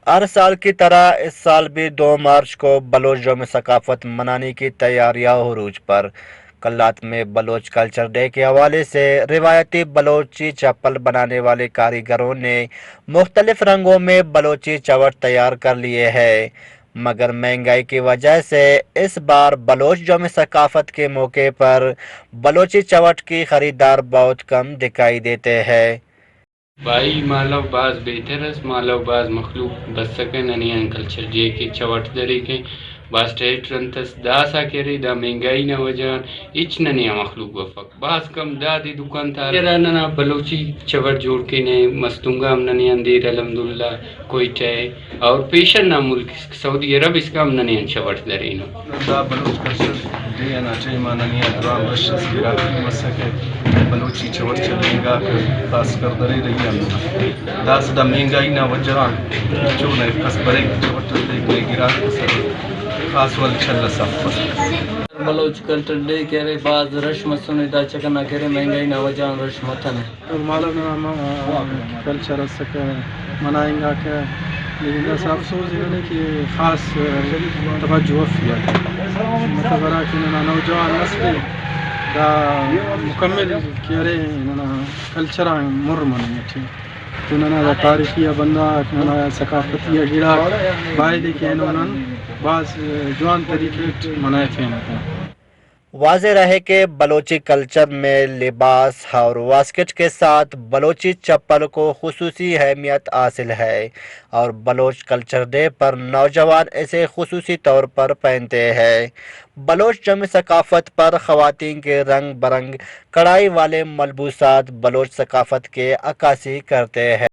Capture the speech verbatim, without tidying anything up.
ہر سال کی طرح اس سال بھی دو مارچ کو بلوچ یوم ثقافت منانے کی تیاریاں عروج پر۔ قلات میں بلوچ کلچر ڈے کے حوالے سے روایتی بلوچی چپل بنانے والے کاریگروں نے مختلف رنگوں میں بلوچی چوٹ تیار کر لیے ہیں، مگر مہنگائی کی وجہ سے اس بار بلوچ یوم ثقافت کے موقع پر بلوچی چوٹ کی خریدار بہت کم دکھائی دیتے ہیں۔ بھائی، مالو بھاز بہتر ئس، مالو بھاز مخلوق بسکہ، ننے آن کلچر ڈے کے چوٹ دریکہ، بھاز ٹائٹ رنت ئس، داسہ کہ ارے دا مہنگائی نا وجہ غان ہچ ننے آ مخلوق بفک، بھاز کم دادے دکان تا ارے۔ ہرا ننا بلوچی چوٹ جوڑ کینہ، مستونگ آ ہم ننے آن دیر الحمدللہ، کوئٹہ ءِ اور پیشن نا ملک سعودی عرب اسکان ہم ننے آن چوٹ درینو۔ دا بلوچ کلچر ڈے ئنا ٹائم آ ننے آ جوان رش ئس گراکی مسکہ، بلوچی چوٹ چلینگاکہ، خاص کر درے رہی آن۔ داسہ دا مہنگائی نا وجہ غان ہچو نا کس بریک، چوٹ ئس دیک نے گراک ئس ارے، خاص ویل چل ئس افس۔ بلوچ کلچر ڈے کہ ارے بھاز رش مسنے، دا چکر نا کہ ارے مہنگائی نا وجہ غان رش متنے۔ مالو ننا م-، کلچر اسکہ، منائینگاکہ، لیکن داسہ افسوز ای ننے کہ خاص توجہ اف یا۔ مطلب ہرا کہ ننا نوجوان نسل ءِ دا مکمل کہ ارے ننا کلچر آن مر مننگ اٹی۔ تو ننا دا تاریخی آ بندغ آک، ننا ثقافتی آ گڑاک بایدے کہ اینو نن بھاز جوان طریقے اٹ منائفینہ تا۔ واضح رہے کہ بلوچی کلچر میں لباس اور واسکٹ کے ساتھ بلوچی چپل کو خصوصی اہمیت حاصل ہے اور بلوچ کلچر ڈے پر نوجوان اسے خصوصی طور پر پہنتے ہیں۔ بلوچ یوم ثقافت پر خواتین کے رنگ برنگ کڑھائی والے ملبوسات بلوچ ثقافت کے عکاسی کرتے ہیں۔